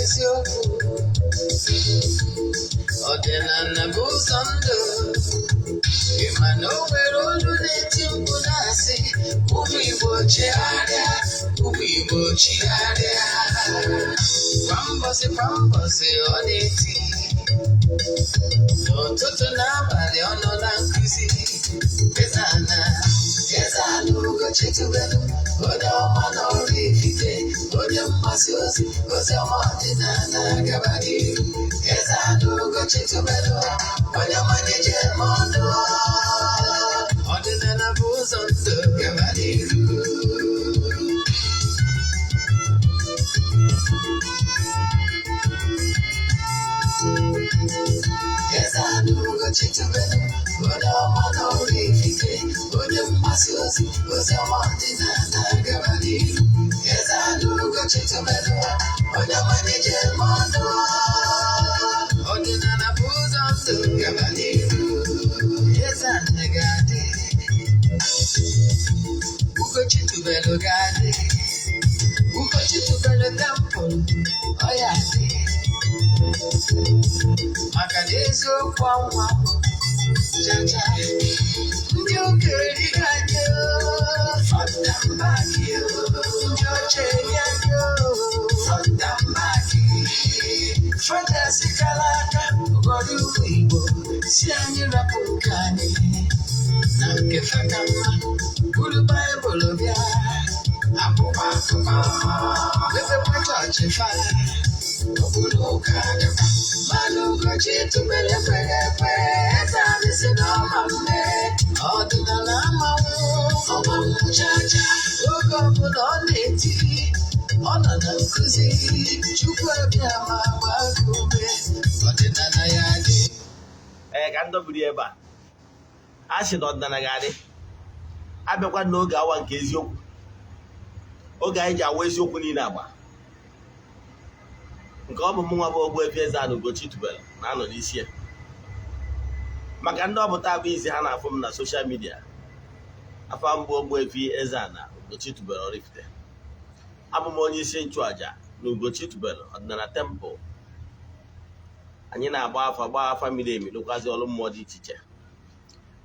Eziokwu, ọdịnala bụ ụzọ ndụ. Ị ma na o nwere olu na-eti mkpu na-asị, "Ụmụ Igbo, chegharịa, ụmụ Igbo, chigharịa." Kwa mbọsị kwa mbọsị ọ na-eti, n'ụtụtụ n'abalị ọ nọ na nkụzi. Eze-Ana, Eze-Ana Ugochi tubelu, onye ọma na Oraifite, onye mgbasa ozi ozi ọma ọdịnala, gaba n'iru. Eze-Ana Ugochi tubelu, onye ọma na-eje eme ọnụ. Ọdịnala bụ ụzọ ndụ, gaba n'iru. Eze-Ana Ugochi tubelu, onye ọma na Oraifite, onye mgbasa ozi ozi ọma ọdịnala, gaba n'iru. Eze-Ana Ugochi tubelu, onye ọma na-eje eme ọnụ. Ọdịnala bụ ụzọ ndụ, gaba n'iru. Eze-Ana ga-adị, Ugochi tubelu ga-adị, Ugochi tubelu temple ọ ya dị, maka na eziokwu anwa chacha. Ndị ụka erighị anyị front and back, ndị ọcha eri anyị front and back. Fathers kara aka ụgọrọ ụmụ Igbo si anyị rapụ nke anyị na nke fa ka mma, buru Baịbụl bịa akwụkwọ akụkọ, mepekwa chọọchị fa okpuru ụka dịkwa mmanụ. Ugochi tubelu ekweghị ekwe. Eze anyị si na ọma mme, ọdịnala amanwụ ọmanwụ chacha. Oge ọbụla ọ na-eti, ọ nọ na nkụzi. Chukwu abịa ma gbaa gị ume, ọdịnala ya dị. Ee, ka ndọbiri ebe a a sị na ọdịnala ga-adị. Abịakwa n'oge awa nke eziokwu, oge anyị ji awa eziokwu niile agba, nke ọ bụ mụ nwa bụ Ogbuefi Eze-Ana Ugochi tubelu na-anọ n'isi ya. Maka ndị ọpụta bụ izi ha na-afụ m na social media, afa mbụ Ogbuefi Eze-Ana Ugochi tubelu Oraifite. Abụ m onye isi nchụaja na Ugochi tubelu ọdịnala temple. Anyị na-agba afa, gbaa afa miri emi, lụkwazi ọrụ mmụọ dị iche iche.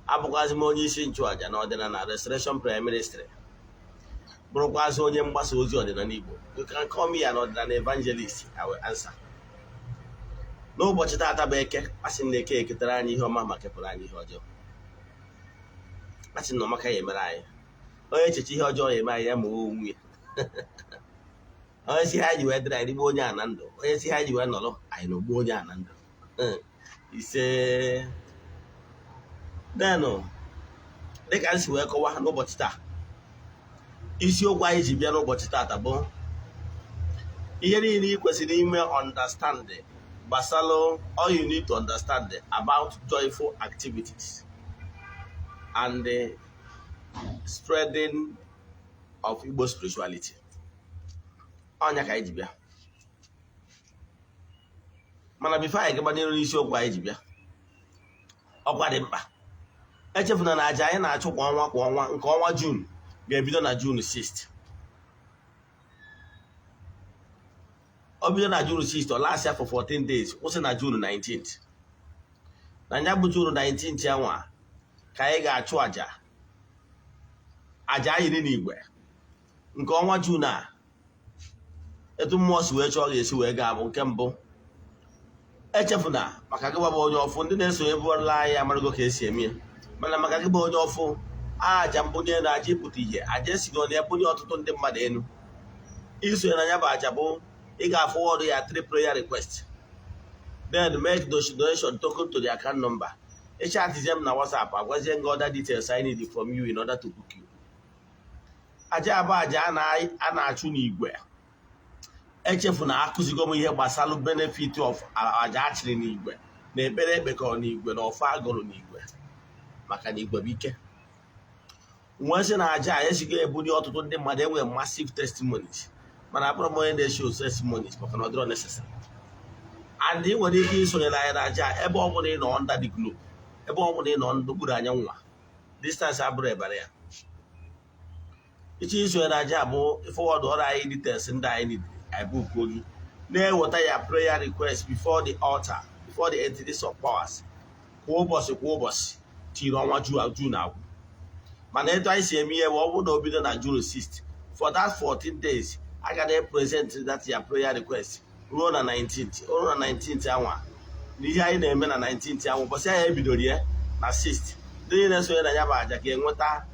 Abụkwazi m onye isi nchụaja na ọdịnala Restoration Prayer Ministry, bụrụkwazị onye mgbasa ozi ọdịnala Igbo. You can call me an ọdịnala evangelist, I will answer. N'ụbọchị taata bụ Eke. Asị m na Eke eketara anyị ihe ọma ma kepụrụ anyị ihe ọjọọ. Asị na ọmaka ya emere anyị. Onye echiche ihe ọjọọ ya eme anyị, ya ma onwe ya. Onye si ha ji wee dịrị anyị rigbo onye a na ndụ, onye si ha ji wee nọrọ anyị na ogbu onye a na ndụ. Ise. Denụ, dịka m si wee kọwa, n'ụbọchị taa, isiokwu anyị ji bịa n'ụbọchị taata bụ ihe niile ị kwesịrị ime understand gbasara, all you need to understand about joyful activities and the spreading of Igbo spirituality. Ọnya ka anyị ji bịa. Mana before anyị gabanyere n'isiokwu anyị ji bịa, ọkwa dị mkpa. Echefuna na aja anyị na-achụ kwa ọnwa kwa ọnwa, nke ọnwa June ga-ebido na June 6. Ọ bido na June 6, ọ last for 14 days, kwụsị na June 19. Na ya bụ June 19 anwa ka anyị ga-achụ aja, aja ayiri n'igwe nke ọnwa June a. Etu mmụọ si wee chọọ ga-esi wee gaa bụ nke mbụ, echefuna maka gị bụ onye ọfụ. Ndị na-esonye bụrụla anyị amarago ka esi eme ya, mana maka gị bụ onye ọfụ, aja mbunye elu, aja ịpụta ihe, aja esigo na ebunye ọtụtụ ndị mmadụ elu. Isonye na ya bụ aja bụ ị ga-forward ya three prayer request, then make donation token to the account number. Ịchatizie m na WhatsApp, agwazie gị other details I need from you in order to book you. Aja abụ aja a na-achụ n'igwe. Echefu na akụzigo m ihe gbasara benefit of aja achịrị n'igwe na ekpere ekpekọrọ n'igwe na ọfọ agụrụ n'igwe, maka na igwe bụ ike. Nwee sị na aja a esigo ebuli ọtụtụ ndị mmadụ, enwere massive testimonies, mana abụrụ m onye na-eshi testimonies maka na ọ dịrọ necessary. And ị nwere ike isonyere anyị na aja ebe ọ bụla ị nọ under the globe, ebe ọ bụla ị nọ n'okpuru anyanwụ a. Distance abụrụ ebara ya. Iche isonye na aja bụ forward ọrụ anyị details ndị anyị need, anyị book gị. Na-eweta ya prayer request before the altar, before the entities of powers, kwa ụbọchị kwa ụbọchị tiri ọnwa June agwụ. Mana etu anyị si eme ihe bụ, ọ bụrụ na o bido na June 6, for that 14 days, a ga na-present that ya prayer request ruo na 19th, ruo na 19th anwa. Na ihe anyị na-eme na 19th anwa, ụbọchị anyị ebidoro ya na 6th, ndị niile sonye na ya bụ aja ga-enweta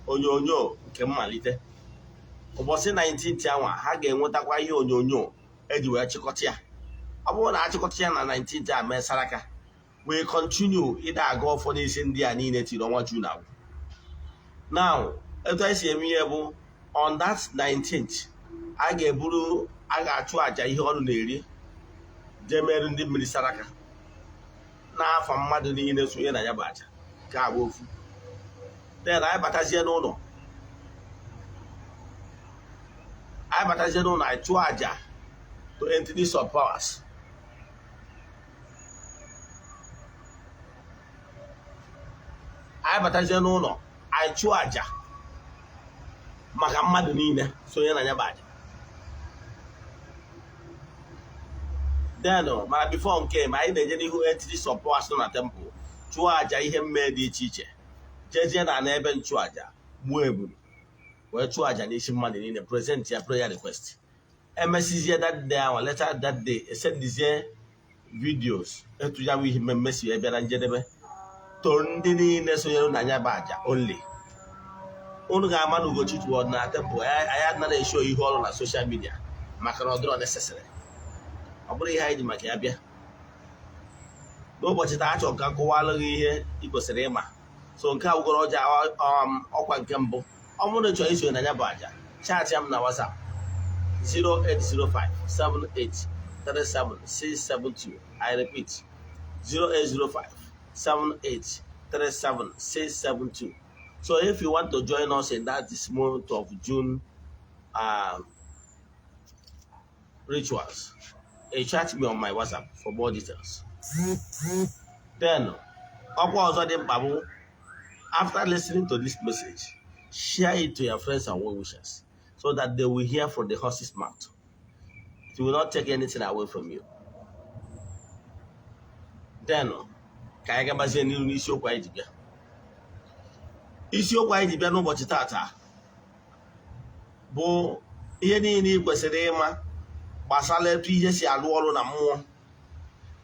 onyonyo nke mmalite. Ụbọchị 19th anwa, ha ga-enwetakwa ihe onyonyo eji wee chịkọta ya. Ọ bụrụ na achịkọta ya na 19th a, mee saraka, wee continue ịda aga ọfọ n'isi ndị a niile tiri ọnwa June agwụ. Now, etu anyị si eme ihe bụ, on that 19th, a ga-eburu, a ga-achụ àjà ihe ọnụ na-eri, jee merụ ndị mmiri saraka n'afọ mmadụ niile sonye na ya bụ àjà. Nke a bụ ofu. Then anyị batazie n'ụlọ, anyị chụọ àjà to entities of powers. Anyị batazie n'ụlọ, anyị chụọ àjà maka mmadụ niile sonye na ya bụ àjà. Then, mana before nke ma anyị na-eje n'ihu entities of powers nọ na temple, chụọ àjà ihe mmee dị iche iche, jezie na n'ebe nchụàjà, gbuo ebulu wee chụọ àjà n'isi mmadụ niile, present ya prayer request. Emesizie that day ahụ, later that day, esendizie videos etu ya bụ ihe mmemme si wee bịa na njedebe to ndị niile sonyere na ya bụ àjà only. Unu ga-ama na Ugochi tụọ na temple, anyị anaghị eshow ihe ọrụ na social media maka na ọ dịrọ necessary. Ọ bụrụ ihe anyị ji maka ya bịa n'ụbọchị taa, achọrọ ka kọwalụ gị ihe ị kwesịrị ịma. So nke a wugoro ọja ọkwa nke mbụ. Ọ bụrụ na ị chọrọ isonye na ya bụ àjà, chat ya m na WhatsApp 0805 78 37 672. I repeat, 0805 78 37 672. So if you want to join us in that this month of June rituals, chat me on my WhatsApp for more details. Then ọkwa ọzọ dị mkpa bụ, after listening to this message, share it to your friends and well wishers so that they will hear from the horse's mouth. It will not take anything away from you. Then ka anyị gabazie n'ihu n'isiokwu anyị ji bịa. Isiokwu anyị ji bịa n'ụbọchị tata bụ ihe niile ị kwesịrị ịma gbasara etu ihe si arụ ọrụ na mmụọ.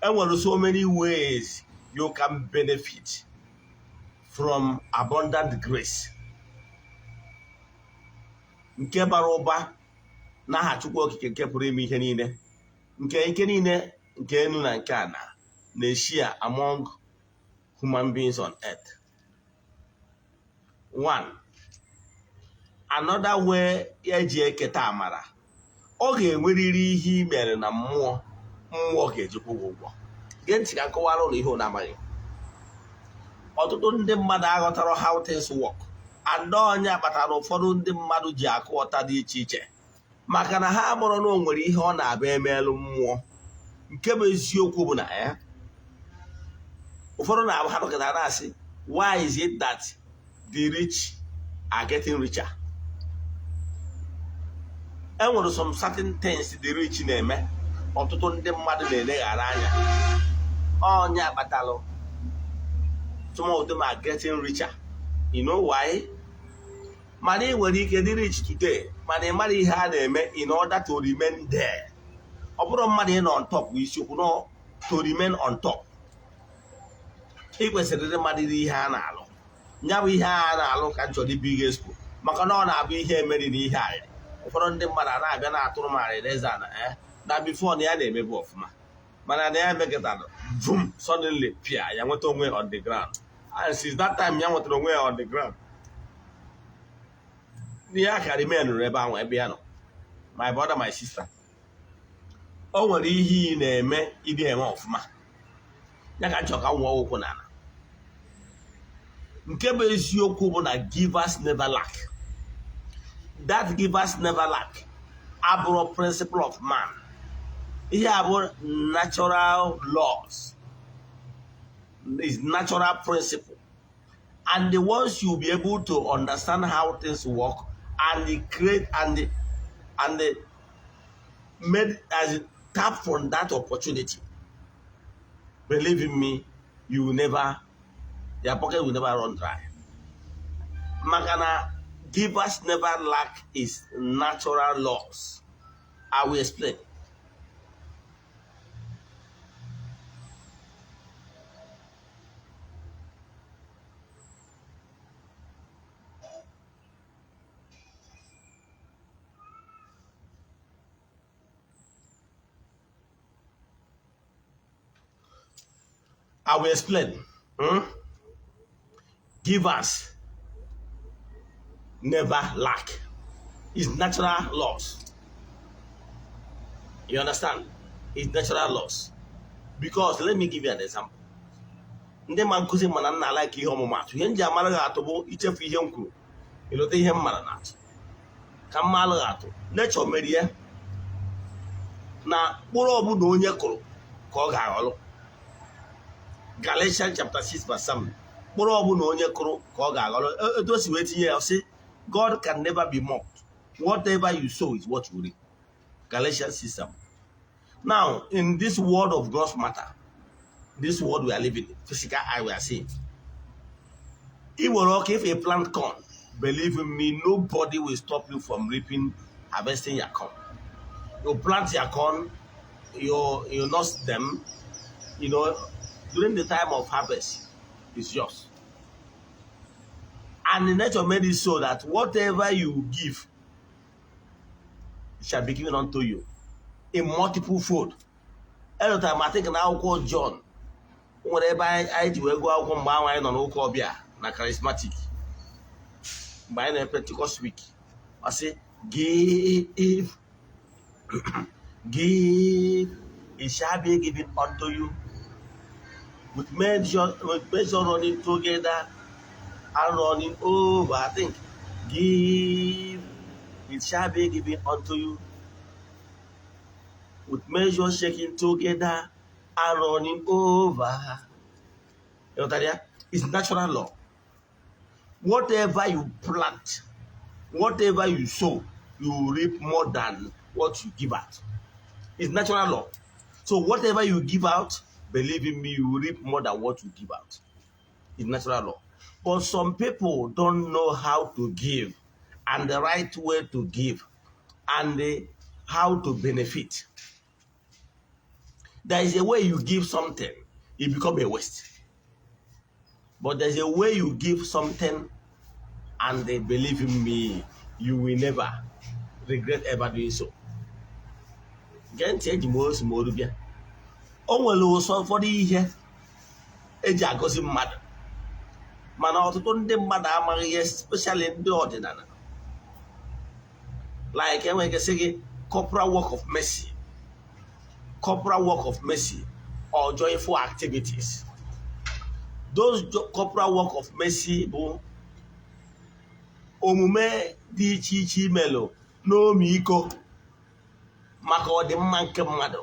Enwere so many ways you can benefit from abundant grace nke bara ụba n'aha Chukwu Okike nke pụrụ ime ihe niile, nke ike niile nke enu na nke ana na-eshare among human beings on earth. One another way eji eketa amara, ọ ga-enwerịrị ihe ị mere na mmụọ, mmụọ ga-ejikwa gị ụgwọ. Gee ntị ka nkọwara ụlọ ihe ụ na-amaghị. Ọtụtụ ndị mmadụ aghọtara how things work, and onye kpatara ụfọdụ ndị mmadụ ji akụ ọta dị iche iche, maka na ha mụrụ na o nwere ihe ọ na-abịa emelụ mmụọ. Nke bụ eziokwu bụ na ya ụfọdụ na-abụ ha nọkọtara na-asị, "Why is it that the rich are getting richer?" E nwere some certain things the rich na-eme ọtụtụ ndị mmadụ na-eleghara anya. Onye akpatalụ some of them are getting richer. You know why? Mana ị nwere ike dị rich today, mana ị mara ihe a na-eme in order to remain there. Ọ bụrụ mmadụ ịnọ on top bụ isiokwu, no, to remain on top, ị kwesịrị ịdị mmadụ ihe a na-alụ. Ya bụ ihe a na-alụ ka m chọrọ ibu expo, maka na ọ na-abụ ihe emeri na ihe arịrị. Ụfọdụ ndị mmadụ a na-abịa na-atụrụ m arịrị eze ana na before na ya na-emebu ọfụma, mana na ya emekọtara vum, suddenly pịa ya nweta onwe on the ground, and since that time ya nwetara onwe ya on the ground, ya ka remain ebe ahụ ebe ya nọ. My brother, my sister, o nwere ihe ị na-eme ịdị eme ọfụma, ya ka m chọrọ ka m nwụọ ụkwụ n'ala. Nke bụ eziokwu bụ na givers never lack. That givers never lack abụrụ principle of man. Ihe a bụ natural laws, is natural principle, and the ones you be able to understand how things work and the create and the made as in, Tap from that opportunity. Believe in me, you will never, your pocket will never run dry. Maka na givers never lack is natural laws. I will explain. I will explain. Hmm? Givers never lack. It's natural laws. You understand? It's natural laws. Because let me give you an example. Ndị ma nkụzi mana nna like ihe ọmụmatụ, ihe m ji amara gị atụ bụ ichefu ihe m kwuru, ịlọta ihe m mara na atụ ka m malụ gị atụ. Nature mere ya na mkpụrụ ọbụla onye kụrụ ka ọ ga-aghọrọ. Galatians chapter 6 verse 7. Mkpụrụ ọbụla onye kụrụ ka ọ ga-aghọrọ. Etu o si wee tinye ya, sị God can never be mocked. Whatever you sow is what you reap. Galatians 6 7. Now, in this world of gross matter, this world we are living in, physical eye we are seeing, if you plant corn, believe in me, nobody will stop you from reaping, harvesting your corn. You plant your corn, you nurse them, you know, during the time of harvest, it's yours. And the nature made it so that whatever you give shall be given unto you in multiple fold. Every time I think na akwụkwọ John, nwere ebe anyị ji wee gụọ akwụkwọ mgbe ahụ anyị nọ n'ụka ọbịa na charismatic, mgbe anyị na Pentecost week, ọ sị give, give, it shall be given unto you, with measure running together and running over. I think give, it shall be given unto you, with measure shaking together and running over. You know that? It's natural law. Whatever you plant, whatever you sow, you will reap more than what you give out. It's natural law. So whatever you give out, believe in me, you will reap more than what you give out. It's natural law. But some people don't know how to give and the right way to give and how to benefit. There is a way you give something, it becomes a waste. But there's a way you give something and they believe in me, you will never regret ever doing so. Gee ntị, eji m osi m oru bịa. O nwere ụsọ ụfọdụ ihe eji agọzi mmadụ, mana ọtụtụ ndị mmadụ amaghị ihe, especially ndị ọdịnala. Like enwere ike sị gị corporal work of mercy, corporal work of mercy or joyful activities. Those corporal work of mercy bụ omume dị iche iche imelụ n'ọmịiko maka ọdịmma nke mmadụ.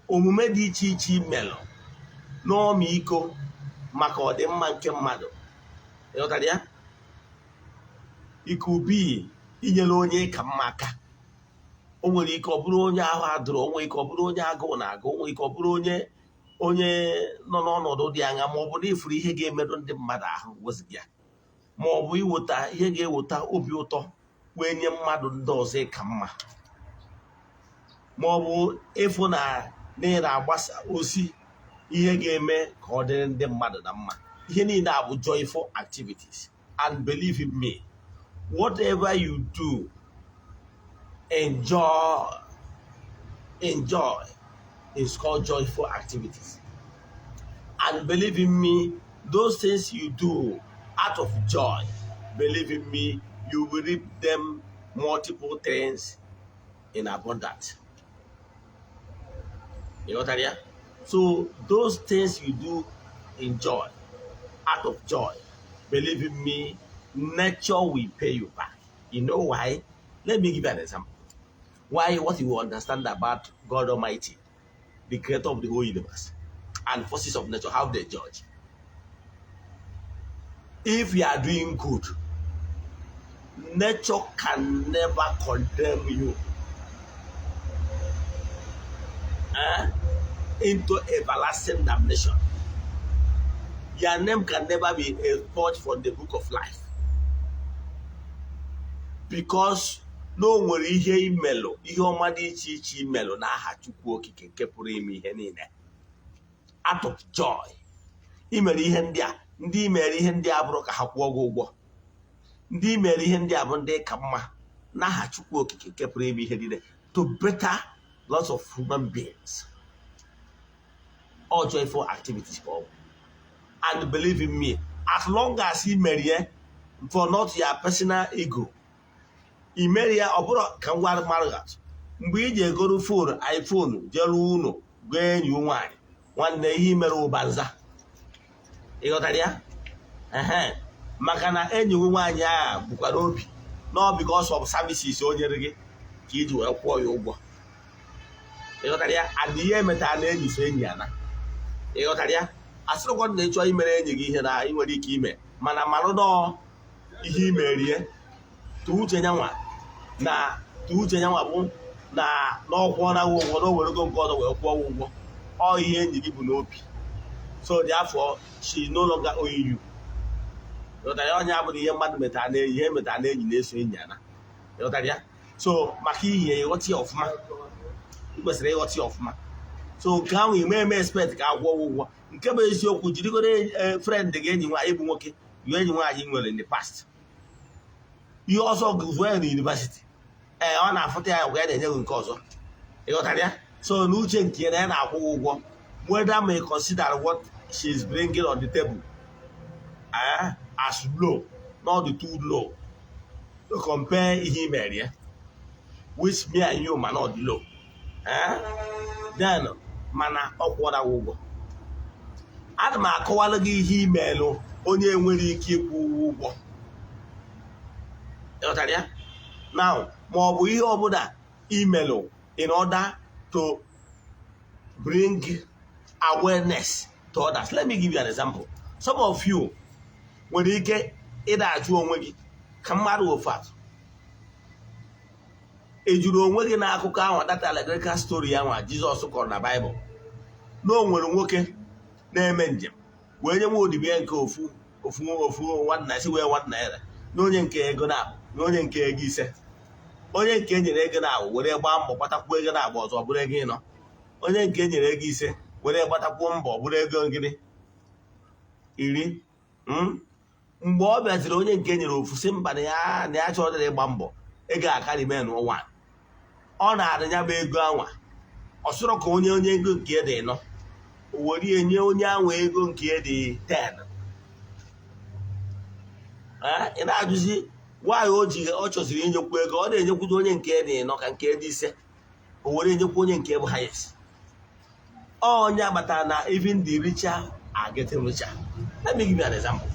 Omume dị iche iche imelụ n'ọmịiko maka ọdịmma nke mmadụ. Ịghọtara ya? Ikubi inyere onye ka mma aka. O nwere ike ọ bụrụ onye ahụ adụrụ, o nwere ike ọ bụrụ onye agụụ na-agụ, o nwere ike ọ bụrụ onye nọ n'ọnọdụ dị anya, ma ọ bụ na ifuru ihe ga-emerụ ndị mmadụ ahụ weziga ya, ma ọ bụ iweta ihe ga-eweta obi ụtọ wee nye mmadụ ndị ọzọ ịka mma, ma ọ bụ ịfụ na ị na-agbasa ozi ihe ga-eme ka ọ dịrị ndị mmadụ na mma. Ihe niile a bụ joyful activities. And believe in me, whatever you do, enjoy is called joyful activities. And believe in me, those things you do out of joy, believe in me, you will reap them multiple things in abundance. You know what I mean? So those things you do in joy, out of joy, believe in me, nature will pay you back. You know why? Let me give you an example. Why? What you will understand about God Almighty, the creator of the whole universe, and forces of nature, how they judge. If you are doing good, nature can never condemn you. Into everlasting damnation. Your name can never be expunged from the book of life because na o nwere ihe imelụ, ihe ọma dị iche iche imelụ n'aha Chukwu Okike nke pụrụ ime ihe niile, out of joy. Imere ihe ndị a, ndị imere ihe ndị a bụrụ ka ha kwụọ gị ụgwọ. Ndị imere ihe ndị a bụ ndị ka mma n'aha Chukwu Okike nke pụrụ ime ihe niile, to better lots of human beings. All joyful activities ka ọ bụ. And believe in me, as long as ị mere ya for not your personal ego, ị mere ya ọ bụrụ ka m gwa mmadụ atụ, mgbe ị ji egoro phone iPhone jere ụlọ gụọ enyi nwaanyị, nwanne, ihe imere ụbanza. Ị ghọtara ya? Ehe, maka na enyi m nwaanyị a bụkwara obi na ọ because of services o nyere gị ka iji wee kwụọ ya ụgwọ. Ị ghọtara ya? And ihe emetara na enyi so enyi ya na, ị ghọtara ya? Asịrịkwa na ịchọ imere enyi gị ihe na ị nwere ike ime, mana marụ nọọ ihe imerie tụ uche nyanwa na tụ uche nyanwa bụ na n'ọkwụọ na ụgwọ na o werego nke ọzọ wee kwụọ ụgwọ. Ọ ihe enyi gị bụ n'obi. So therefore, she is no longer owing you. Ịghọtara ya? Onye abụrụ ihe mmadụ metara na enyi, ihe metara na enyi na-eso enyi ya na, ịghọtara ya? So maka ihe ịghọta ya ọfụma, ị kwesịrị ịghọta ya ọfụma. So nke ahụ ime eme expect ka akwụọ ụgwọ, nke bụ eziokwu, jirigoro friend gị, enyi nwaanyị bụ nwoke, yụọ enyi nwaanyị nwere in the past. Ihe ọzọ gụzụọ ya na university, ee, ọ na-afụta ya gwa ya na-enye gị nke ọzọ. Ịghọtara ya? So n'uche nke ya na ya na-akwụ gị ụgwọ, whether may consider what she is bringing on the table as low, not the too low to compare ihe i mere ya, which me and you ma not low, then mana ọ kwụọra gị ụgwọ. Ana m akọwalụ gị ihe imelụ onye nwere ike ịkwụ ụgwọ. Ịghọtara ya? Now, ma ọ bụ ihe ọbụla imelụ in order to bring awareness to others. Let me give you an example. Some of you nwere ike ịda ajụ onwe gị ka mmadụ ofu atụ ị jụrụ onwe gị n'akụkọ ahụ, that allegorical story ahụ Jizọs kọrọ na Baịbụl, na o nwere nwoke na-eme njem wee nye nwa odibo ya nke ofu ofu ofu 1 naira, si wee 1 naira, na onye nke ego na na onye nke ego 5. Onye nke e nyere ego na-abụ were gbaa mbọ gbatakwuo ego na-agba ọzọ, ọ bụrụ ego 4. Onye nke e nyere ego 5 were gbatakwuo mbọ, ọ bụrụ ego gịnị? 10. Mgbe ọ bịaziri, onye nke e nyere ofu si mba, na ya chọrọ ịgba mbọ, ego akarị men ụwa ọ na-arị ya bụ ego anwa. Ọ sịrọ ka onye ego nke dị 4, o were ya nye onye anwa ego nke dị 10. Ị na-ajụzi nwaanyị o ji ọ chọziri inyekwu ego, ọ na-enyekwudo onye nke dị 4 ka nke dị 5, o were enyekwu onye nke bụ highest. Onye agbata na even the richer are getting richer. Let me give you an example.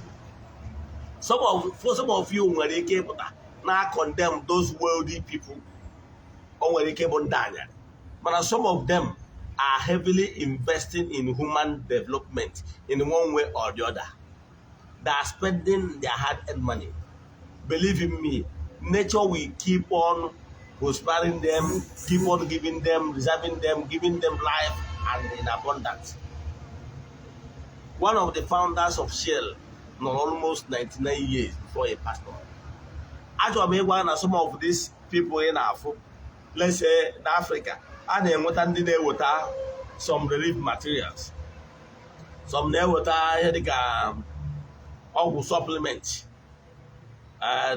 For some of you nwere ike ịpụta na condemn those wealthy people. O nwere ike bụ ndị anyarị, mana some of them are heavily investing in human development in one way or the other. They are spending their hard-earned money. Believe in me, nature will keep on prospering them, keep on giving them, reserving them, giving them life and in abundance. One of the founders of Shell nọ almost 99 years before he passed on. Achọrọ m ịgwa na some of these people ị na-afụ, let's say na Africa, a na-enweta ndị na-eweta some relief materials, some na-eweta ihe dịka ọgwụ supplement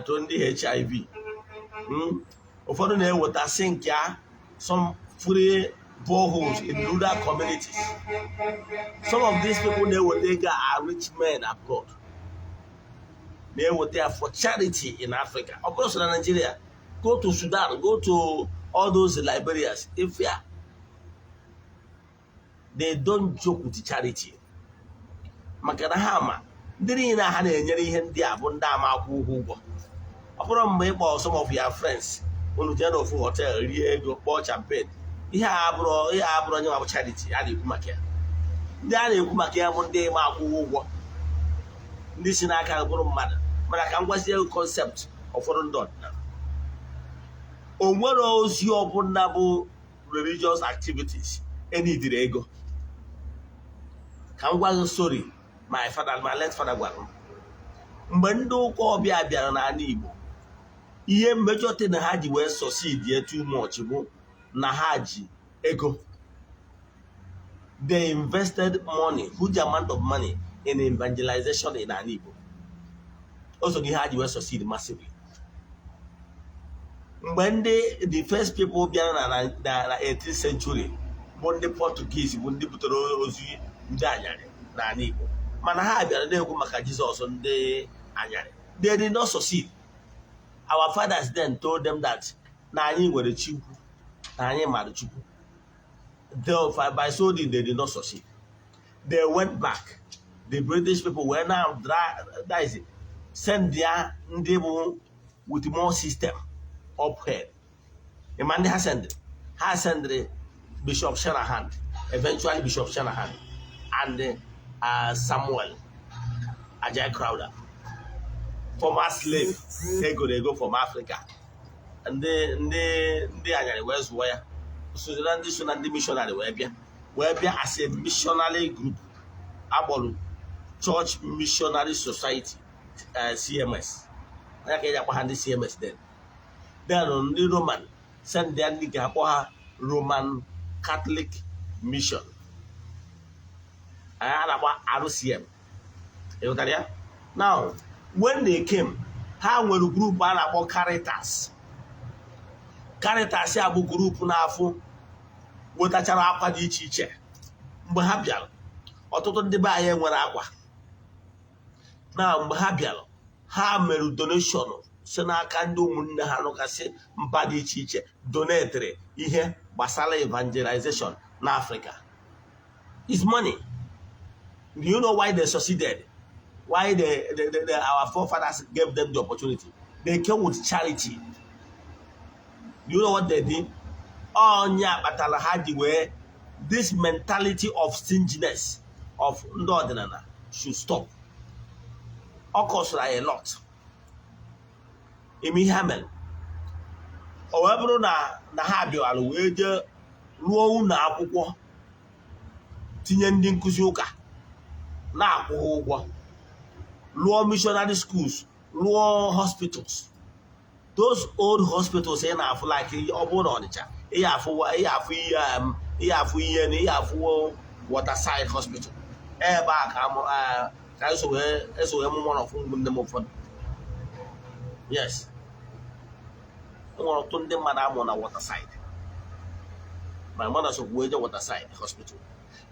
to ndị HIV. Ụfọdụ na-eweta sink ya, some free boreholes in rural communities. Some of these people na-eweta ego are rich men abroad, na-eweta ya for charity in Africa. Ọ bụrụ so na Nigeria, go to Sudan, go to all those Liberias, if ya they don't joke with charity, maka na ha ma ndị niile ha na-enyere ihe ndị a bụ ndị ama akwụ ụgwọ ụgwọ. Ọ bụrụ mgbe ị kpọọ some of your friends, unu jee n'ofu hotel, rie ego, kpọọ champagne, ihe a abụrụ onye nwa bụ charity a na-ekwu maka ya. Ndị a na-ekwu maka ya bụ ndị ma akwụ ụgwọ, ndị si n'aka bụrụ mmadụ. Mana ka m gwazie concept ụfọdụ ndị ọdịnala, o nwere ozi ọbụla bụ religious activities enidiri ego. Ka m gwa gị story my father, my late father gwara m. Mgbe ndị ụka ọbịa bịara n'ala Igbo, ihe mmejọte na ha ji wee succeed too much bụ na ha ji ego. They invested money, huge amount of money, in evangelization in ala Igbo. O so ihe ha ji wee succeed massively. Mgbe ndị the first people bịara na 18th century bụ ndị Portuguese, bụ ndị butere ozi ndị anyarị n'ala Igbo, mana ha bịara na-ekwu maka Jizọs ndị anyarị. They did not succeed. Our fathers then told them that na anyị nwere Chukwu, na anyị mara Chukwu. By so doing, they did not succeed. They went back. The British people were now, that is, send their ndị bụ with more system uphead. Ịma ndị ha sendịrị? Ha sendịrị Bishop Shanahan, eventually Bishop Shanahan and Samuel Ajayi Crowther, former slave egoro ego from Africa. Ndị anyarị wee zụọ ya, so na ndị so na ndị missionary wee bịa as a missionary group akpọrọ Church Missionary Society, CMS. Anya ka eji akpọ ha ndị CMS. Then ndị Roman send ya ndị ga-akpọ ha Roman Catholic Mission, a na-akpọ RCM. Ịghọtara ya? Now, when they came, ha nwere group a na-akpọ Caritas. Caritas ya bụ group na-afụ wetachara akwa dị iche iche. Mgbe ha bịara, ọtụtụ ndị be anyị nwere akwa. Na mgbe ha bịara, ha mere donation si n'aka ndị ụmụnne ha nụkasị mba dị iche iche, donateri ihe gbasara evangelization na Africa is money. Do you know why they succeeded? Why our forefathers gave them the opportunity? They came with charity. Do you know what they did? Onye kpatara ha ji wee, this mentality of stinginess of ndị ọdịnala should stop. Ọ kọsụrụ anyị a lot. Ime ihe ha mere, o wee bụrụ na ha bịara wee jee rụọ ụlọ akwụkwọ, tinye ndị nkụzi ụka, na-akwụ ha ụgwọ, rụọ missionary schools, rụọ hospitals. Those old hospitals ị na-afụ, like ọ bụrụ na Ọnịcha, ihe afụ ihe, ihe afụ ihe na ihe afụ Waterside Hospital ebe a ka ka eso wee mụ nwa ọfụ ụmụnne m ụfọdụ. Yes, enwere ọtụtụ ndị mmadụ amụ na Waterside. My mother so wee je Waterside Hospital.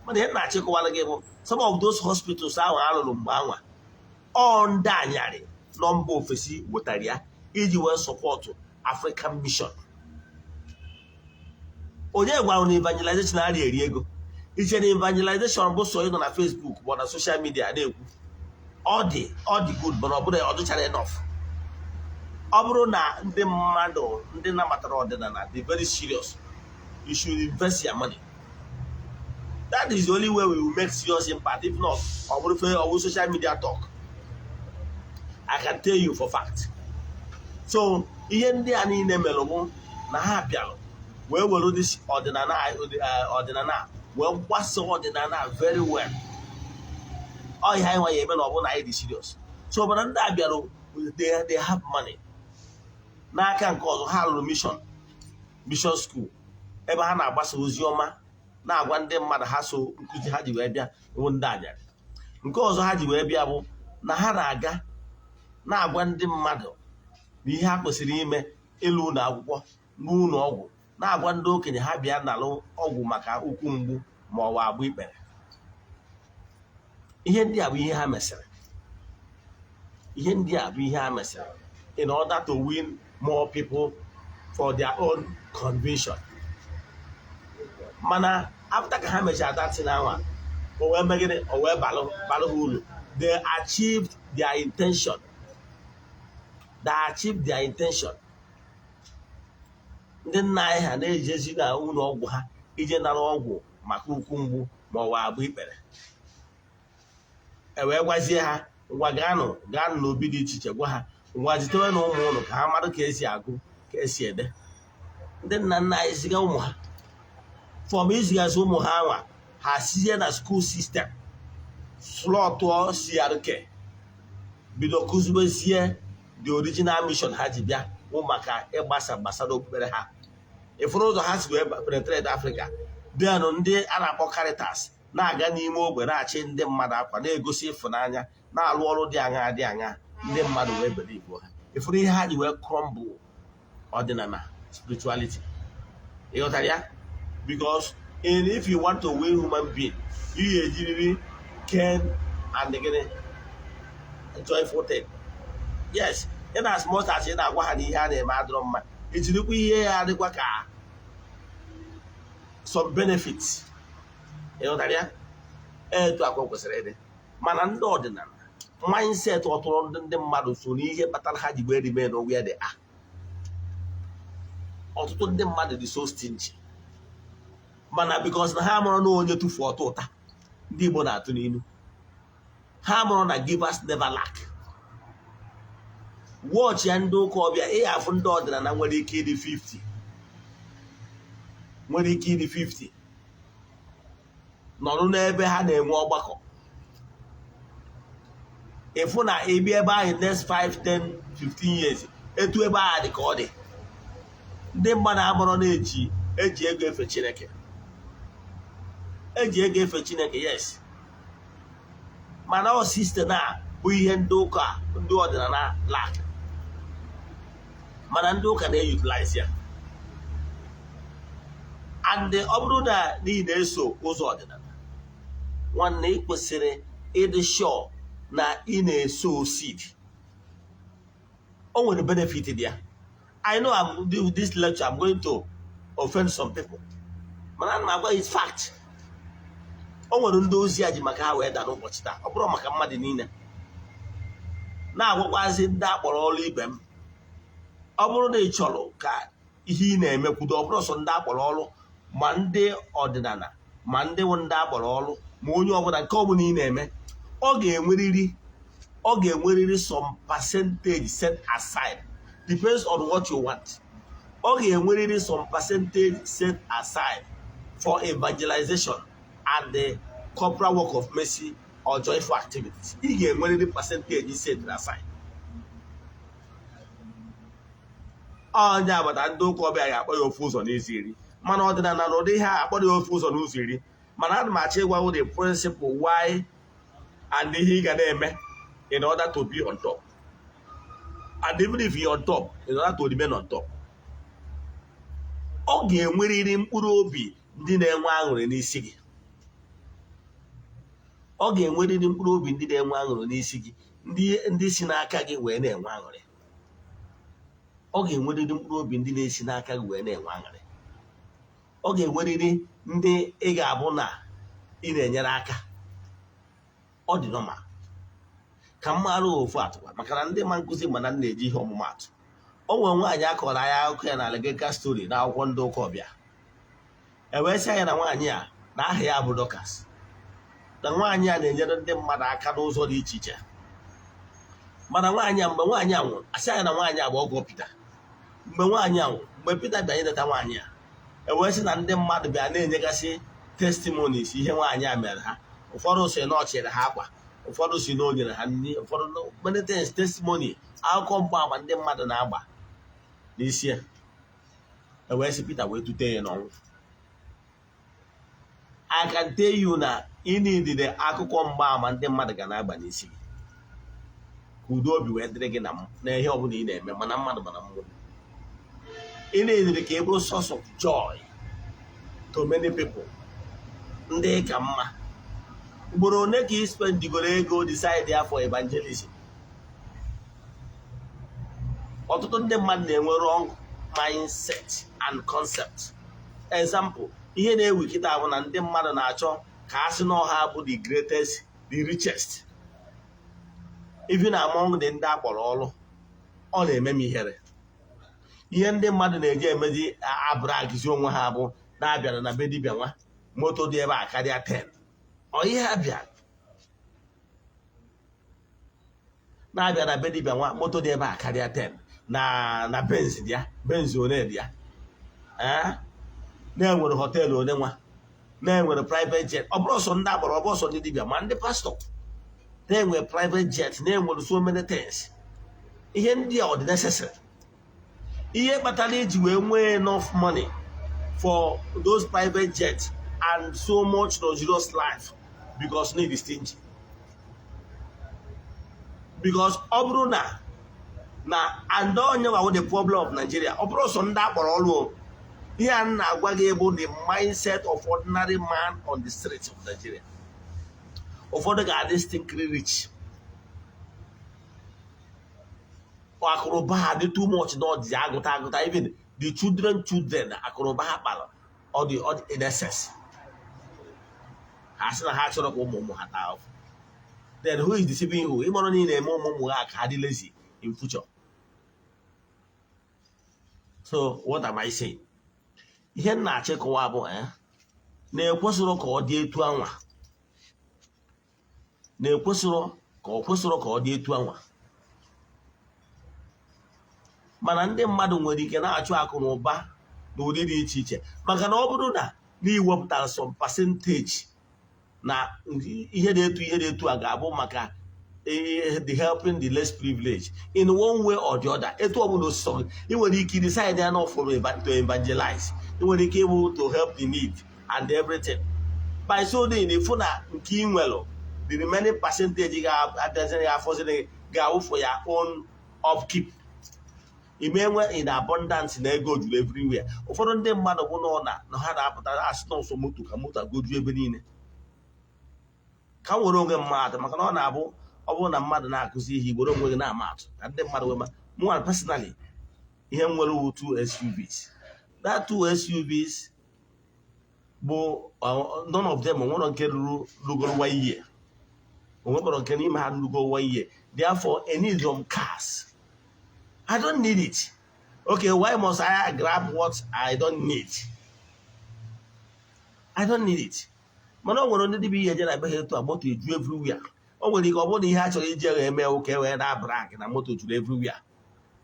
Mana ihe na-achịkọwara gị bụ some of those hospitals ahụ alụrụ mgbe anwa, ọ ndị anyarị nọ mba ofesi wetara ya iji wee support African mission. Onye gwara na evangelization arịa eri ego? Iche na evangelization bụ sọ ịnọ na Facebook bụ na social media na-ekwu. Ọ dị good, mana ọ bụrụ ọ dịchara enough. Ọ bụrụ na ndị mmadụ ndị nabatara ọdịnala dị very serious, you should invest your money. That is the only way we will make serious impact. If not, ọ bụrụ fe ọ bụ social media talk. I can tell you for fact. So ihe ndị a niile mere bụ na ha bịara wee were this ọdịnala wee gbasa ọdịnala very well. Ọ ihe anyị nwa ya eme na ọ bụrụ na anyị dị serious. So mana ndị a bịara, they have money. N'aka nke ọzọ, ha rụrụ mission school ebe ha na-agbasa ozi ọma, na-agwa ndị mmadụ ha so nkụzi ha ji wee bịa bụ ndị anyarị. Nke ọzọ ha ji wee bịa bụ na ha na-aga na-agwa ndị mmadụ na ihe ha kwesịrị ime, ịlụ ụlọ akwụkwọ, n'ụlọ ọgwụ, na-agwa ndị okenye ha bịa nalụ ọgwụ maka ụkwụ mgbu ma ọ bụ agba ikpere. Ihe ndị a bụ ihe ha mesịrị. Ihe ndị a bụ ihe ha mesịrị in order to win more people for their own conviction. Mana after ka ha mechara datin anwa, o wee megide, o wee balụ ha uru. They achieved their intention. They achieved their intention. Ndị nna anyị ha na-ejezi na ụlọ ọgwụ ha ije nara ọgwụ maka ụkwụ mgbu ma ọ bụ agba ikpere. E wee gwazie ha, ngwa, gaanụ gaanụ n'obi dị iche iche, gwa ha, ngwa, zitewe na ụmụ ụnụ ka ha mara ka esi agụ, ka esi ede. Ndị nna nna anyị ziga ụmụ ha from izigazi ụmụ ha nwa, ha sizie na school system. Slọtụọ CRK, bido kụzibezie the original mission ha ji bịa, bụ maka ịgbasa gbasara okpukpere ha. Ịfụrụ ụzọ ha si wee penetrate Africa? Then ndị a na-akpọ Caritas na-aga n'ime ogbe, na-achị ndị mmadụ akwa, na-egosi ịfụnanya, na-alụ ọrụ dị aṅa dị aṅa, ndị mmadụ wee believe ha. Ịfụrụ ihe ha ji wee crumble ọdịnala spirituality? Ịghọtara ya? Because in if you want to win human being, you ga-ejiriri cane and gịnị, joyful thing. Yes, in as much as ị na-agwa ha na ihe a na-eme adịrọ mma, ejirikwa ihe ya adịkwa ka some benefits. Ịghọtara ya? Etu akwa kwesịrị ịdị. Mana ndị ọdịnala mindset ọtụrụ ndị mmadụ so n'ihe kpatara ha ji wee remain where they are. Ọtụtụ ndị mmadụ dị so stingy, mana because na ha mụrụ na onye tụfuo ọtọ ụta, ndị Igbo na-atụ n'ilu, ha mụrụ na givers never lack. Watch ya, ndị ụka ọbịa, ị afụ ndị ọdịnala nwere ike ịdị 50, nwere ike ịdị 50, nọrọ n'ebe ha na-enwe ọgbakọ. Ịfụ na ịbịa ebe ahụ next 5, 10, 15 years, etu ebe ahụ dị ka ọ dị. Ndị mmadụ amụrụ na-eji eji ego efe Chineke, eji ego efe Chineke, yes, mana ọ system a bụ ihe ndị ụka, ndị ọdịnala lack, mana ndị ụka na-utilize ya. And ọ bụrụ na n'ihi na-eso ụzọ ọdịnala, nwanne, ị kwesịrị ịdị sure na ị na-eso seed. O nwere benefit dị ya. I know I'm doing this lecture, I'm going to offend some people, mana ana m agwa is fact. O nwere ndị ozi a ji maka ha wee daa n'ụbọchị taa. Ọ bụrụ maka mmadụ niile, na-agwakwazi ndị akpọrọ ọrụ ibe m, ọ bụrụ na ị chọrọ ka ihe ị na-emekwudo, ọ bụrụ sọ ndị akpọrọ ọrụ, ma ndị ọdịnala, ma ndị bụ ndị akpọrọ ọrụ, ma onye ọbụla, nke ọbụla ị na-eme, ọ ga-enwerịrị some percentage set aside. Depends on what you want. Ọ ga-enwerịrị some percentage set aside for evangelization and the corporal work of mercy or joyful activities. Ị ga-enwerịrị percentage set aside. Onye agbata ndị ụka ọbịa ga-akpọ ya ofu ụzọ n'ụzọ 10, mana ọdịnala na ụdị ihe a akpọrọ ya ofu ụzọ n'ụzọ 10. Mana ana m achọ ịgwa the principle why and ihe ị ga na-eme in order to be on top, and even if you're on top, in order to remain on top. Ọ ga-enwerịrị mkpụrụ obi ndị na-enwe aṅụrị n'isi gị. Ọ ga-enwerịrị mkpụrụ obi ndị na-enwe aṅụrị n'isi gị, ndị si n'aka gị wee na-enwe aṅụrị. Ọ ga-enwerịrị mkpụrụ obi ndị na-esi n'aka gị wee na-enwe aṅụrị. Ọ ga-enwerịrị ndị ị ga-abụ na ị na-enyere aka. Ọ dị normal ka m mara ofu atụwa, maka na ndị ma nkụzi mana m na-eji ihe ọmụmatụ. O nwere nwaanyị a kọrọ anyị akụkọ ya na Allegorical Story na akwụkwọ ndị ụka ọbịa. E wee sị anya na nwaanyị a na aha ya bụ Dorcas, na nwaanyị a na-enyere ndị mmadụ aka n'ụzọ dị iche iche. Mana nwaanyị a, mgbe nwaanyị a nwụrụ, asị anya na nwaanyị a bụ ọgọ Pita. Mgbe nwaanyị a nwụrụ, mgbe Pita bịara ileta nwaanyị a, e wee sị na ndị mmadụ bịa na-enyegasị testimonies ihe nwaanyị a mere ha. Ụfọdụ si na ọ chịrị ha akwa, ụfọdụ si na o nyere ha nri, ụfọdụ many things, testimony, akụkọ mgbaama ndị mmadụ na-agba n'isi ya. E wee sị Pita wee tute ya n'ọnwụ. I can tell you na ị nidide akụkọ mgbaama ndị mmadụ ga na-agba n'isi gị, ka udo obi wee dịrị gị na ihe ọbụla ị na-eme, mana mmadụ mana mmụọ. Ị na-edere ka ị bụrụ source of joy to many people. Ndị ka mma, ugboro one ka ị spendigoro ego decide ya for evangelism? Ọtụtụ ndị mmadụ na-enwe wrong mindset and concept. Example, ihe na-ewu kịta bụ na ndị mmadụ na-achọ ka a sị na ọha bụ the greatest, the richest, even among the ndị akpọrọ ọrụ. Ọ na-eme m ihere. Ihe ndị mmadụ na-eji emezi abragizi onwe ha bụ na-abịara na be dibịa nwa, moto dị ebe a karịa 10. Ọ ihe ha bịa na-abịa na be dibịa nwa, moto dị ebe a karịa 10, na Benz dị ya, Benz one dị ya, na-enwere hotel one nwa. Na-enwere private jet. Ọ bụrụ sọ ndị agbara, ọ bụrụ sọ ndị dibịa, ma ndị pastọ na-enwe private jet, na-enwere so many things. Ihe ndị a, ọ dị necessary? Ihe kpatara iji wee nwee enough money for those private jets and so much luxurious life, because need is stingy. Because ọ bụrụ na and onye nwa the problem of Nigeria, ọ bụrụ sọ ndị akpọrọ ọrụ o. Ihe a m na-agwa gị bụ the mindset of ordinary man on the streets of Nigeria. Ụfọdụ ga-adị stinkly rich, akụrụba ha dị too much na ọ dị agụta agụta. Even the children akụrụba ha kpara, ọ dị in excess. Ha sị na ha chọrọ ka ụmụ ụmụ ha taa ahụhụ. Then who is deceiving who? Ịmọrọ niile eme ụmụ ụmụ ha ka ha dị lazy in future. So what am I saying? Ihe m na-achọ ịkọwa bụ na-ekwesịrọ ka ọ dị etu anwa, na-ekwesịrọ ka ọ kwesịrọ ka ọ dị etu anwa. Mana ndị mmadụ nwere ike na-achụ akụ na ụba n'ụdị dị iche iche, maka na ọ bụrụ na iwepụtara some percentage na ihe dị etu a ga-abụ maka the helping the less privileged in one way or the other, etu ọ bụla osisọ gị, ị nwere ike decide ya not for to evangelize, ị nwere ike ịbụ to help the need and everything. By so doing, ịfụ na nke ị nwere, the remaining percentage ga-abịaziri ya, afọziri ga-awụ for your own upkeep. Ime enwe in abundance na ego juru everywhere. Ụfọdụ ndị mmadụ bụ na ha na-apụta asị na ọsọ moto ka moto agoju ebe niile. Ka m were onwe mmadụ, maka na ọ na-abụ ọ bụrụ na mmadụ na-akụzi ihe, were onwe gị na-ama atụ ka ndị mmadụ wee ma. Mụnwa personally, ihe m nwere wụ two SUVs. That two SUVs bụ none of them onwere nke ruru rugoro one year, onwekpọrọ nke n'ime ha rugo one year. Therefore, I need some cars I don't need it. Okay, why must I grab what I don't need? I don't need it. Mana o nwere ndị dibịa ihe eje na be ha etu a, moto eju everywhere. O nwere ike ọ bụrụ na ihe a chọrọ iji eme ụka wee na brag na moto juru everywhere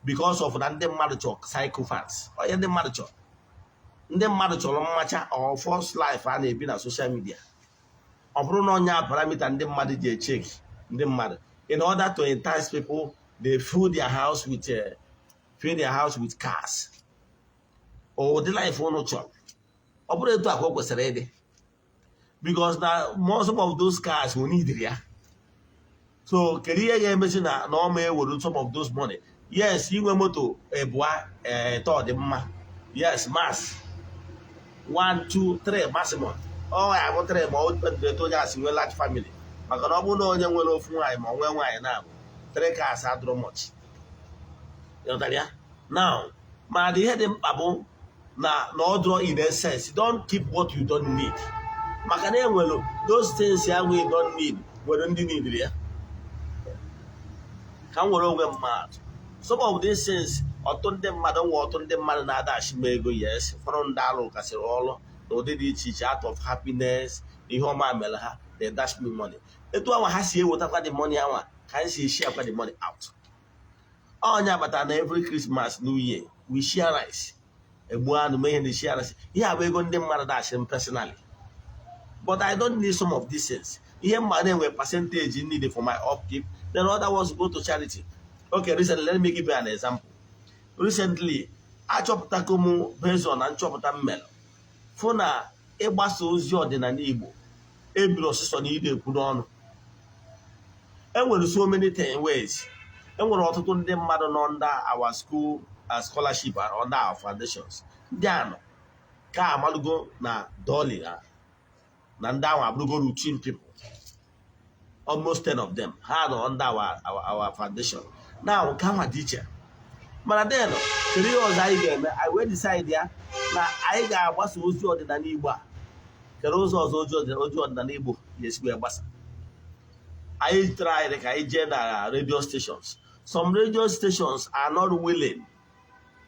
because of na ndị mmadụ chọrọ sycophants. Onye ndị mmadụ chọrọ, ndị mmadụ chọrọ mmacha or false life a na-ebi na social media. Ọ bụrụ na onye parameter ndị mmadụ ji echeki ndị mmadụ in order to entice people, they fill their house with cars. Ụdị life unu chọrọ, ọ bụrụ etu a ka o kwesịrị ịdị, because na most of those cars will need ya. So kedu ihe ga-emezi na ọma ewere some of those money? Yes, inwe moto ebua eto dị mma. Yes, max 1 2 3 maximum. Ọ ya bụ 3 ma ọ depend onye asị nwee large family, maka na ọ bụrụ na onye nwere ofu nwaanyị ma ọ nwee nwaanyị na-abụ, 3 cars adịrọ much. Ịghọtara ya now? Mana ihe dị mkpa bụ na ọ dụrọ in essence. Don't keep what you don't need, maka na enwere those things ya you don't need, nwere ndị need ya. Ka m were onwe mmadụ, some of these things, ọtụtụ ndị mmadụ nwe, ọtụtụ ndị mmadụ na-adachi m ego. Yes, ụfọdụ ndị alụ kasịrị ọrụ n'ụdị dị iche iche, out of happiness, ihe ọma mere ha, they dash me money. Etu anwa ha si ewetakwa the money anwa ka anyị si share kwa the money out. Onye agbata na every Christmas, New Year, we share rice, egbu anụ, mee ihe na share rice. Ihe a bụ ego ndị mmadụ dash m personally, but I don't need some of these things. Ihe mma na-enwe percentage needed for my upkeep, then other ones go to charity. Okay, recently, let me give you an example. Recently, achọpụtago m, based on na nchọpụta m mere, fụ na ịgbasa ozi ọdịnala Igbo ebiri ọsịsọ na ide ekwu n'ọnụ. Enwere so many ways. Enwere ọtụtụ ndị mmadụ nọ under our school scholarship and under our foundations. Ndị a nọ ka amalugo na doli ha na ndị ahụ abụrụgo routine people. Almost 10 of them ha nọ under our foundation now. Nke ahụ dị iche. Mana then, kedu ihe ọzọ anyị ga-eme? Anyị wee decide ya na anyị ga-agbasa ozi ọdịnala Igbo a. Kedu ụzọ ọzọ ozi ọdịnala Igbo ga-esi wee gbasa? Anyị try ka anyị jee na radio stations. Some radio stations are not willing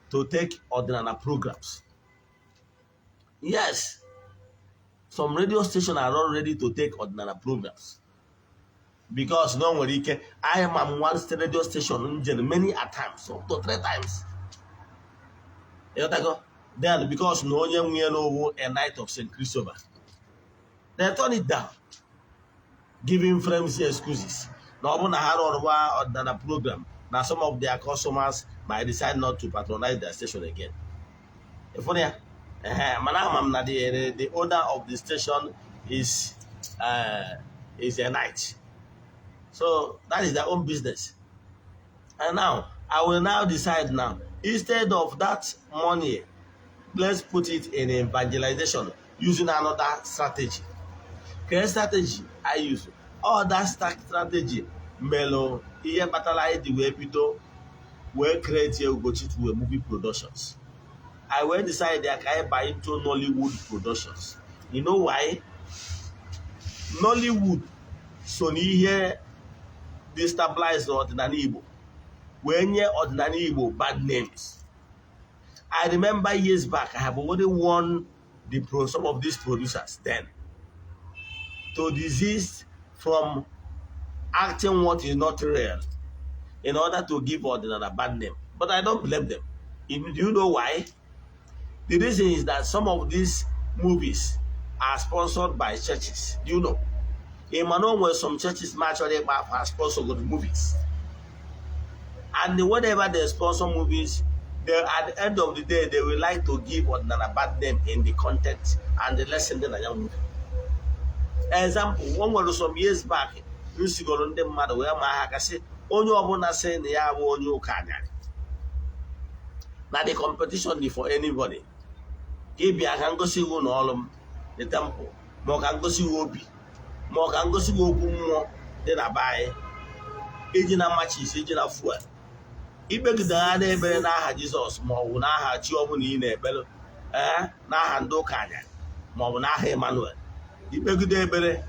to take ọdịnala programs. Yes, some radio stations are not ready to take ọdịnala programs because no nwere ike anyị ma m one radio station njere many a times, up to three times. Ịghọtago? Then because na onye nwe n'owu, a Knight of St. Christopher. They turn it down, giving flimsy excuses na ọ bụ na ha rụrụwa ọdịnala program na some of their customers might decide not to patronize their station again. Ịfụrụ ya? Ehe, mana ama m na the owner of the station is a knight, so that is their own business. And now I will now decide now, instead of that money, let's put it in evangelization using another strategy. Ke strategy I use? All that strategy melụ ihe kpatara anyị ji wee bido wee create Ugochi to movie productions. I wee decide ya ka anyị buy into Nollywood productions. You know why? Nollywood so n'ihe destabilize ọdịnala Igbo wee nye ọdịnala Igbo bad names. I remember years back, I have already warned some of these producers then to desist from acting what is not real in order to give ọdịnala bad name. But I don't blame them. Do you know why? The reason is that some of these movies are sponsored by churches. Do you know? In Mano, some churches actually are sponsor good movies. And whenever they sponsor movies, they, at the end of the day, they will like to give ọdịnala bad name in the content and the lesson dị na ya movie. Example, one nwere some years back, nsigoro ndị mmadụ wee ma ha kasị onye ọbụla sị na ya bụ onye ụka anyarị na the competition dị for anybody ka ị bịa ka ngosi gị ụlọ ọrụ m, the temple, ma ọ ka ngosi gị obi, ma ọ ka ngosi gị okwu mmụọ dị na be anyị, iji na matches, iji na fuel, ikpegide ha na-ekpere n'aha Jizọs ma ọ bụ n'aha chi ọbụla ị na-ekpere, ee, n'aha ndị ụka anyarị ma ọ bụ n'aha Emmanuel, ikpegide ekpere,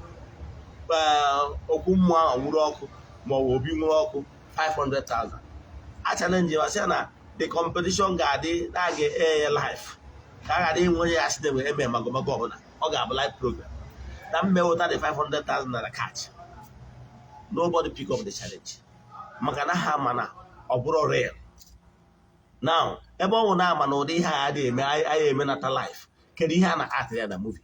ee, okwu mmụọ ahụ nwụrụ ọkụ ma ọ bụ obi nwụrụ ọkụ, 500,000. A challenge ma sị na the competition ga-adị na a ga-e ya live ka a ghara inwe onye ya sị na eme magomago ọbụla. Ọ ga-abụ live program na mmewụta the 500,000 naira catch. Nobody pick up the challenge maka na ha ma na ọ bụrụ real. Now, ebe ọ nwụ na ama na ụdị ihe a adịghị eme anyị emenata live, kedu ihe a na-atị ya na movie?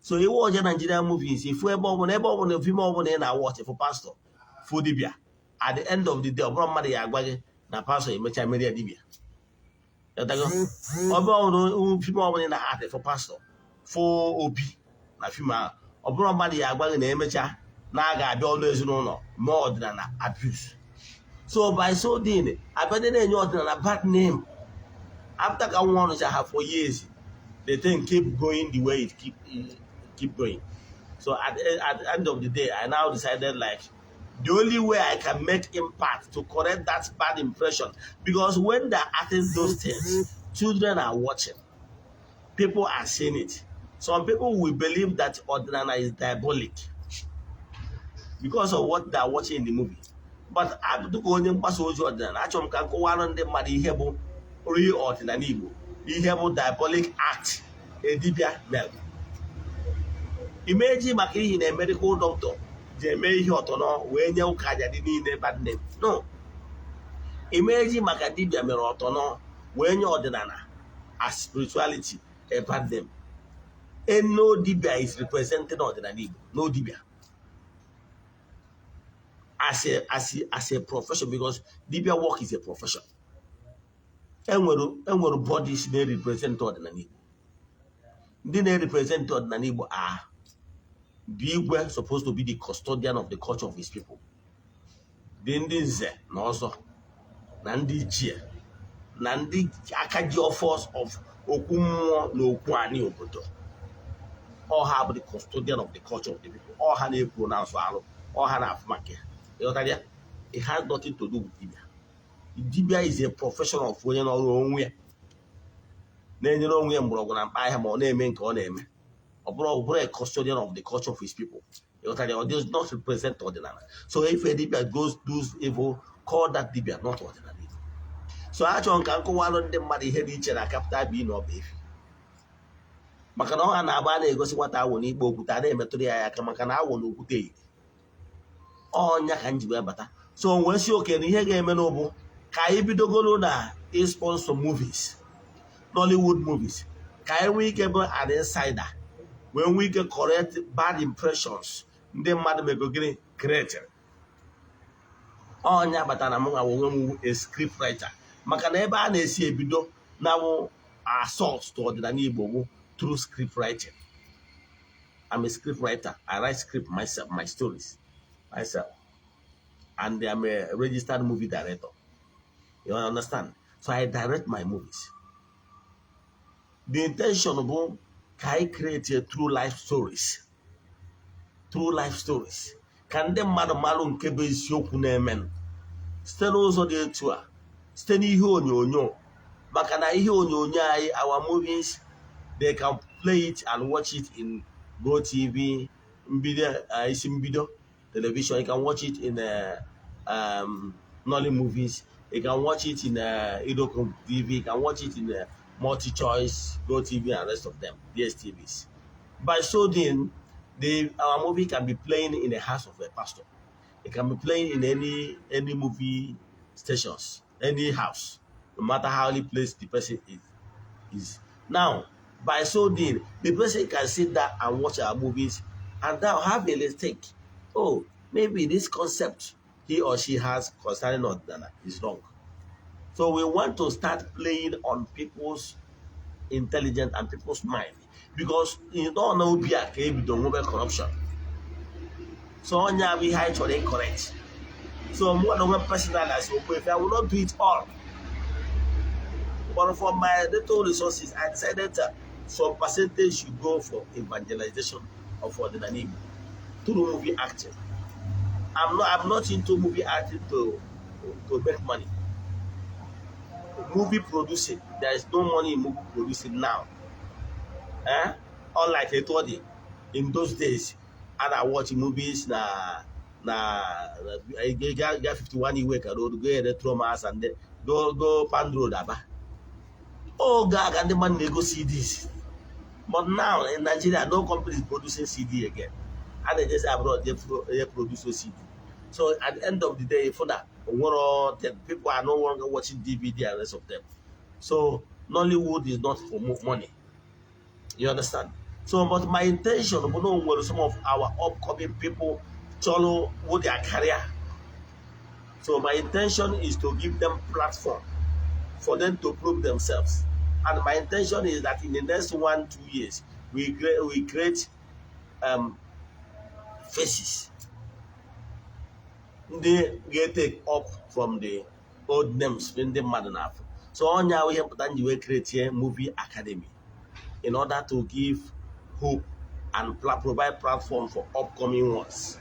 So iwe ọje Nigerian movies, ifu ebe ọbụla, ebe ọbụla, film ọbụla ị na-watch, fụ pastor, fụ dibịa. At the end of the day, ọ bụrụ mmadụ ya agwa gị na pastor emecha merie dibịa. Ịghọtago? Ọ bụrụ film ọbụla ị na-atị, fụ pastor, fụ obi na film ahụ, ọ bụrụ mmadụ ya agwa gị na emecha na a ga-abịa ọlụ ezinụlọ mee ọdịnala abuse. So by so doing, abịa na-enye ọdịnala bad name. After ka nwa ọrụcha ha for years, the thing keep going the way it keep going. So at the end of the day, I now decided, like, the only way I can make impact to correct that bad impression, because when they're acting those things, children are watching, people are seeing it. Some people will believe that ọdịnala is diabolic because of what they are watching in the movie. But dịka onye mgbasa ozi ọdịnala, achọrọ m ka m kọwara ndị mmadụ ihe bụ real ọdịnala Igbo, ihe bụ diabolic act edibịa mere imeji maka ihi na medical doctor ji eme ihe ọtọnọ wee nye ụka ajadi niile bad name. No, imeji maka dibịa mere ọtọnọ wee nye ọdịnala as spirituality a bad name. And no dibia is representing ọdịnala Igbo. No dibia as a profession, because dibia work is a profession. Enwere bodies na-represent ọdịnala Igbo. Ndị na-represent ọdịnala Igbo are the Igwe, supposed to be the custodian of the culture of his people, the ndị nze na ọzọ na ndị ichie na ndị aka ji ọfọ of okwu mmụọ na okwu anyị obodo. Ọha bụ the custodian of the culture of the people. Ọha na-ekwu na asụ alụ, ọha na-afụ maka ya. Ịghọtara ya? It has nothing to do with dibia. Dibia is a profession of onye n'ọrụ onwe ya na-enyere onwe ya mgbọrọgwụ na mkpa ahịa, ma ọ na-eme nke ọ na-eme. Ọ bụrụ a custodian of the culture of his people. Ịghọtara ya? Ọ does not represent ọdịnala. So if a dibia goes does evil, call that dibia not ọdịnala Igbo. So achọrọ m ka m kọwalụ ndị mmadụ ihe dị iche na capital B na ọba efi, maka na ọha na-agba a na-egosi nwata awụ n'ikpe okwute a na-emetụrụ ya aka, maka na awụ na okwute yiri ọnya ka m ji wee bata. So wee si oke na ihe ga-eme n'ụbụ ka anyị bidogoro na sponsor movies, Nollywood movies, ka anyị nwee ike bụ an insider wee Wee nwee ike correct bad impressions ndị mmadụ mego gịnị create. Ọnya kpatara na m nwa onwe m a script writer, maka na ebe a na-esi ebido na wụ assault to ọdịnala Igbo bụ through script writing. I'm a script writer. I write script myself, my stories myself, and I'm a registered movie director. You understand? So I direct my movies. The intention bụ ka anyị create a true life stories, true life stories, ka ndị mmadụ malụ nke bụ eziokwu na-emenụ site n'ụzọ dị etu a, site n'ihe onyonyo, maka na ihe onyonyo anyị, our movies, they can play it and watch it in GOtv, mbido, isi mbido television. You can watch it in Nolly movies. You can watch it in Idoko TV. You can watch it in MultiChoice, GOtv and rest of them, DSTVs. By so doing, the our movie can be playing in the house of a pastor. It can be playing in any movie stations, any house, no matter how placed the person is. Now, by so doing, the person can sit there and watch our movies and now have a think. Oh, maybe this concept he or she has concerning Ọdịnala is wrong. So we want to start playing on people's intelligence and people's mind, because you don't know obi a ka ebido nwebe corruption. So onye abụ ihe anyị chọrọ correct. So mụ na onwe personal as Ogbuefi, I will not do it all, but for my little resources, I decided that some percentage should go for evangelization of Ọdịnala Igbo through movie acting. I'm not into movie acting to make money. Movie producing, there is no money in movie producing now. Eh? Unlike etu ọ dị in those days, a na-watch movies na ga 51 Iweka Road, go Electromass and then go Pan Road, Aba. Oge a ka ndị mmadụ na-ego CDs. But now in Nigeria, no company is producing CD again. A na-ejezi abroad je produce CD. So at the end of the day, for that, the people are no longer watching DVD and rest of them. So Nollywood is not for money. You understand? So, but my intention bụ na o nwere some of our upcoming people chọrọ with their career. So my intention is to give them platform for them to prove themselves. And my intention is that in the next 1, 2 years, we create faces ndị ga-take up from the old names ndị mmadụ na-afụ. So onye ahụ ihe mpụta nji wee create movie academy in order to give hope and provide platform for upcoming ones.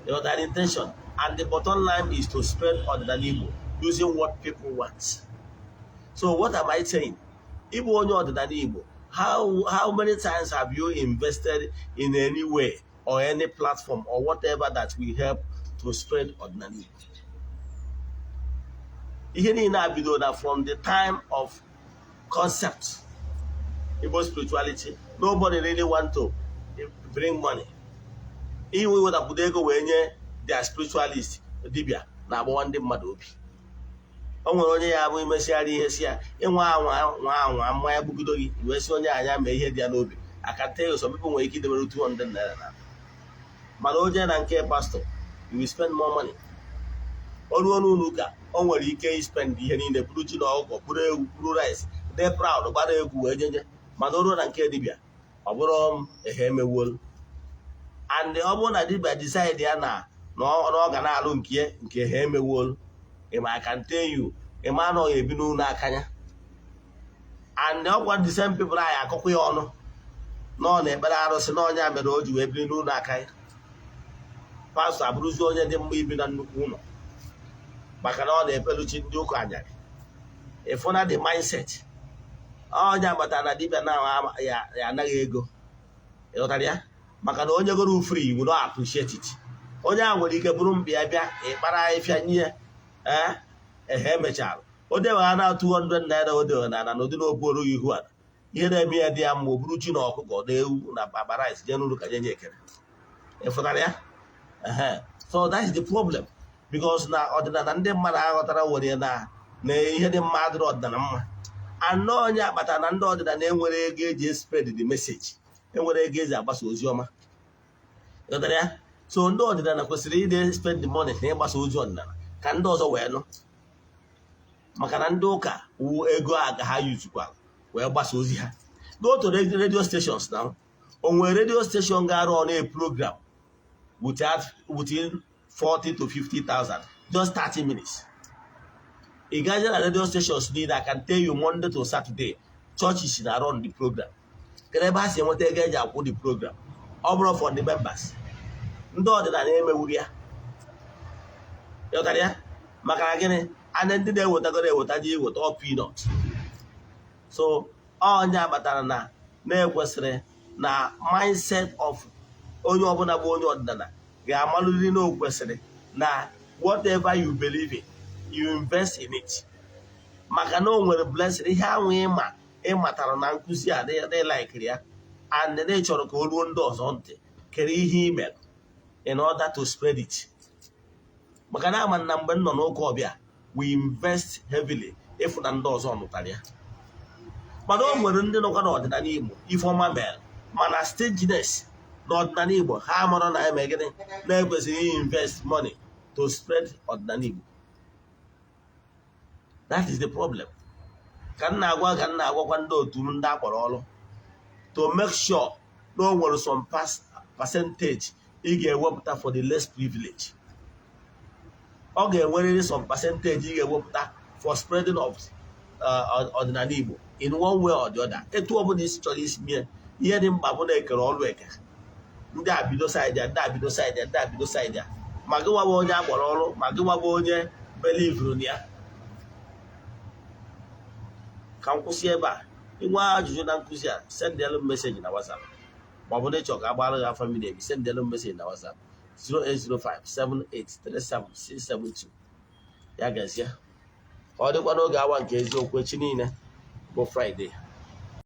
You know that intention. And the bottom line is to spread Ọdịnala Igbo using what people want. So what am I saying? Ịbụ onye ọdịnala Igbo, how many times have you invested in any way or any platform or whatever that will help to spread ọdịnala Igbo? Ihe niile a bido na from the time of concept Igbo spirituality, nobody really want to bring money. Ihe wetakwudo ego wee nye their spiritualist dibịa na-agbawa ndị mmadụ obi. O nwere onye ya bụ imesịgharị ihe si ya ịnwa anwa nwa anwa mmanya gbugido gị wee sị onye anya mee ihe dị ya n'obi. I can tell you, some people nwere ike idebere 200 naira na, mana o jee na nke pastor, you will spend more money. O ruo n'ụlọ ụka, o nwere ike ispend ihe niile, buru ji na ọkụkọ, buru ewu, buru rice, dị proud, gbara egwu wee jeje, mana o ruo na nke dibịa, ọ bụrụ ehe emewolu. And ọ bụrụ na dibịa decide ya na ọ ga na-alụ nke ha emewolu, ịma, I can tell you, ịma na ọ ga-ebi n'ụlọ akanya. And ọkwa the same people anyị akọkwa ya ọnụ na ọ na-ekpere arụsị na ọnya mere o ji wee biri n'ụlọ aka ya. Pastor abụrụzi onye dị mma ibi na nnukwu ụlọ maka na ọ na-ekpeluchi ndị ụka anyarị. Ịfụna the mindset onye agbata na dibịa na ya anaghị ego, ịghọtara ya? Maka na onye goro free will not appreciate it. Onye ahụ nwere ike bụrụ mbịa bịa ịkpara ahịfịa nye ee ehe emechara o dewe na 200 naira, o dewe na na n'ụdị na obuoro gị ihu ala ihe na-eme ya dị ya mma, o buru ji na ọkụkọ na ewu na akpa rice jee n'ụlọ ka nye nye ekele. Ịfụtara ya? Ehe. So that is the problem, because na ọdịnala ndị mmadụ aghọtara were na ihe dị mma adịrị ọdịnala mma anọ. Onye akpata na ndị ọdịnala enwere ego eji spread the message. Enwere ego eji agbasa ozi ọma. Ghọtara ya? So ndị ọdịnala kwesịrị ide spend the money na ịgbasa ozi ọdịnala ka ndị ọzọ wee nụ, maka na ndị ụka wu ego a ka ha yuzukwa wee gbasa ozi ha. Go to radio stations now. O nwere radio station ga-arụ on a program without within 40 to 50,000, just 30 minutes? Ị gaje na radio stations niile, I can tell you, Monday to Saturday, churches na run the program. Kedu ebe ha si enweta ego eji akwụ the program? Ọ bụrụ for the members. Ndị ọdịnala emewuru ya. Ịghọtara ya? Maka na gịnị? Anya ndị na-ewetagoro eweta ji eweta ọ peanut. So onye kpatara na na-ekwesịrị na mindset of onye ọbụla bụ onye ọdịnala ga-amalụrị na o kwesịrị na whatever you believe in, you invest in it, maka na o nwere blessing. Ihe ahụ ịma ịmatara na nkụzi a dị ya and na ị chọrọ ka o ruo ndị ọzọ ntị, kere ihe ị mere in order to spread it? Maka na ama na mgbe m nọ n'ụka ọbịa, we invest heavily ịfụ na ndị ọzọ nụtara ya. Mana o nwere ndị nọkwa n'ọdịnala Igbo ifeọma mere, mana stinginess n'ọdịnala Igbo, ha mara na eme gịnị na-ekwesịghị invest money to spread ọdịnala Igbo. That is the problem. Ka m na-agwa, ka m na-agwakwa ndị otu m, ndị akpọrọ ọrụ, to make sure na o nwere some percentage ị ga-ewepụta for the less privilege. Ọ ga-enwerịrị some percentage ị ga-ewepụta for spreading of ọdịnala Igbo in one way or the other. Etu ọbụla isi chọrọ isi mie, ihe dị mkpa bụ na ekere ọrụ eke. Ndị a bido side a, ndị a bido side a, ndị a bido side a. Ma gị nwa bụ onye akpọrọ ọrụ, ma gị nwa bụ onye belivuru na ya. Ka m kwụsị ebe a. Inwe ajụjụ na nkụzi a, sendelu m message na WhatsApp, ma ọ bụ na ịchọ ka agbara gị afa mmiri ebi, sendelu m message na WhatsApp 08057837672. Ya gazie. Ka ọ dịkwa n'oge awa nke eziokwu echi niile bụ Friday.